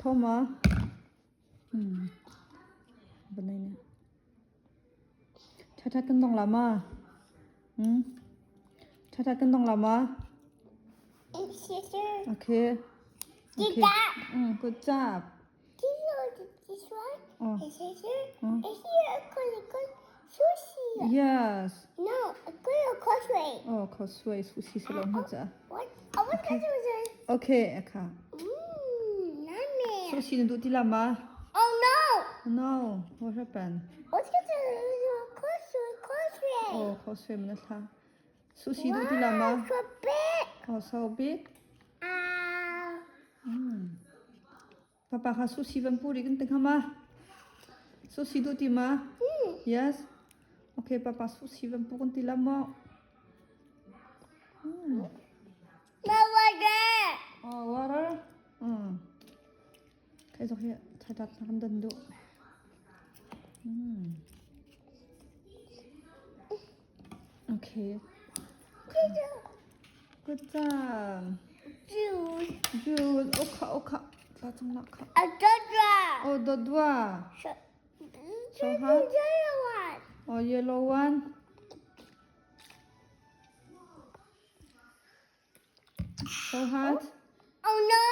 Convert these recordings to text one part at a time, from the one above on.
Tho ma? Van ei ne. Ṭha ṭha kan dong la ma? Ṭha ṭha kan dong la ma? Okay. Okay. Good job. This one? Oh. Is here? Oh. Is here sushi? Yes. No, causeway. Oh, causeway sushi si lo ma cha. What? I want to do this. Okay, akha. Yummy. Sushi na duh ti la ma? Oh no! No, what happened? What's the causeway? Causeway. Oh, causeway man thla. Sushi duh ti la ma? Wow, so big. Oh, so big. Ah. Papa kha sushi van puri kan ti ma? Sushi duh ti ma? Yes. Okay, papa sushi van pu kan ti la mo. No water. Oh, water. Kai zok hi thai tat kan dan duh. Okay. Good job. Juice. Juice. Okha okha. Ta chung na kha. A dodra. Oh, dodwa. So, So hot. Yellow one. Oh, yellow one. So hot. Oh no.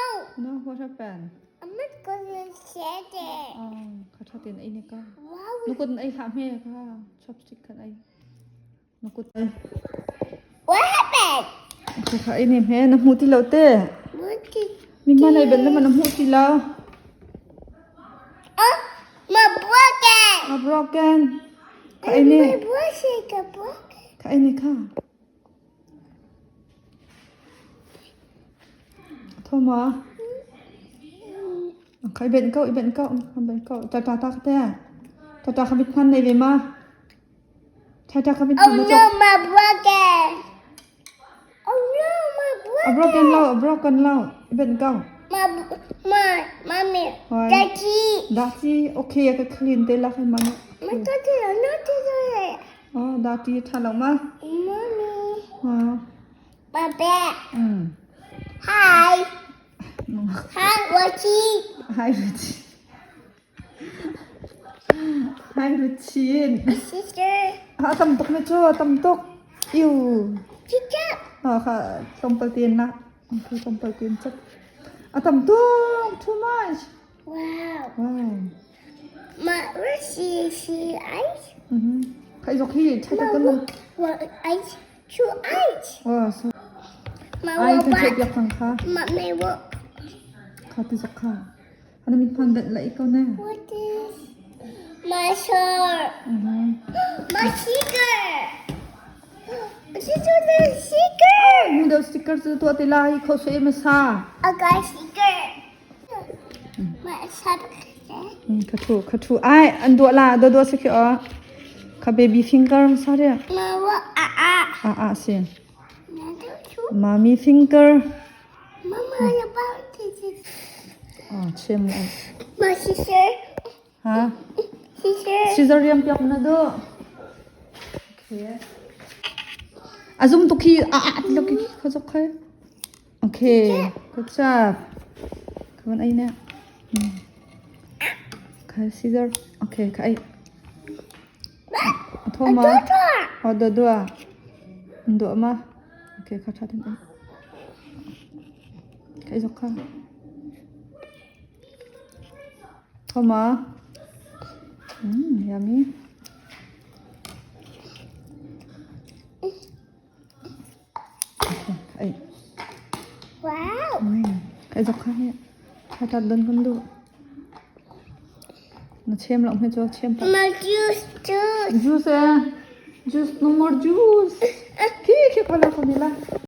No, what happened? I'm not gonna share it. Oh, kha tha ten ei ne ka. Wow. Nukut ei hlah hme kha. Chopstick khan ei. Nukut ei. What happened? Okay, kha ei ne hme na hmu ti lo te. What did Mi hman ei bel na na hmu ti lo. Oh, my broken. A broken. Kha ei ne. My broken. Broken. Kha ei ne kha. Tho ma. Kha i benh ko, i benh ko, i benh ko. Ta ta ta te. Ta ta kha bit hman nei ve ma. Ta ta kha bit Oh hman na no, chok. my broken. Oh no, my A broken. broken lo, a broken lo. I benh ko. My, my, mommy. Why? Daddy. Dati, okay, ka clean te la khay ma. My daddy, no, daddy. Oh, dati tha lo ma. Mommy. Oh. My bed. Hi. Hi, Richie. Hi, Richie. Hi, Richie. Sister. Ah, tam tuk na chu, tam tuk. Ew. Good job. Ah, kha tlawmpal tein na. Okay, tlawmpal tein chap. A tam tuk, too much. Wow. Wow. My Richie, she ice. Khai zok hi, chai ta kan. What ice? Two ice. Oh, so My ai kan robot. check yak thang kha. Mommy, what? Kha ti zok kha. Ana min phan dat lai ko na. What is my shirt? My sticker. This is the sticker. Mu deuh sticker cu tuah ti lai kho sui ma sa. I got sticker. My sub. Kha thu kha thu ai an duah la do do si khi o. Kha baby finger ma sa ria. My what? Ah ah. A a si. Mama, Mommy finger. about this. Oh, chem lai. My sister. Ha? Sister. Scissor riam piak na do. Okay. Azum tu khi a a ti lo ki kho zok khai. Okay. Good job. Kaman ai na. Khai scissor. Okay, khai. Tho ma. Oh, do do. Do ma. Okay, kha tha tin ai. Khai zok kha. Tho ma. Yummy. Okay, khai. Wow. Khai zok kha hi. Tha tat don kan du. Na chem lo hme chu chem pa. My juice, juice. Juice eh. Juice no more juice. Khi khi khala ko nila.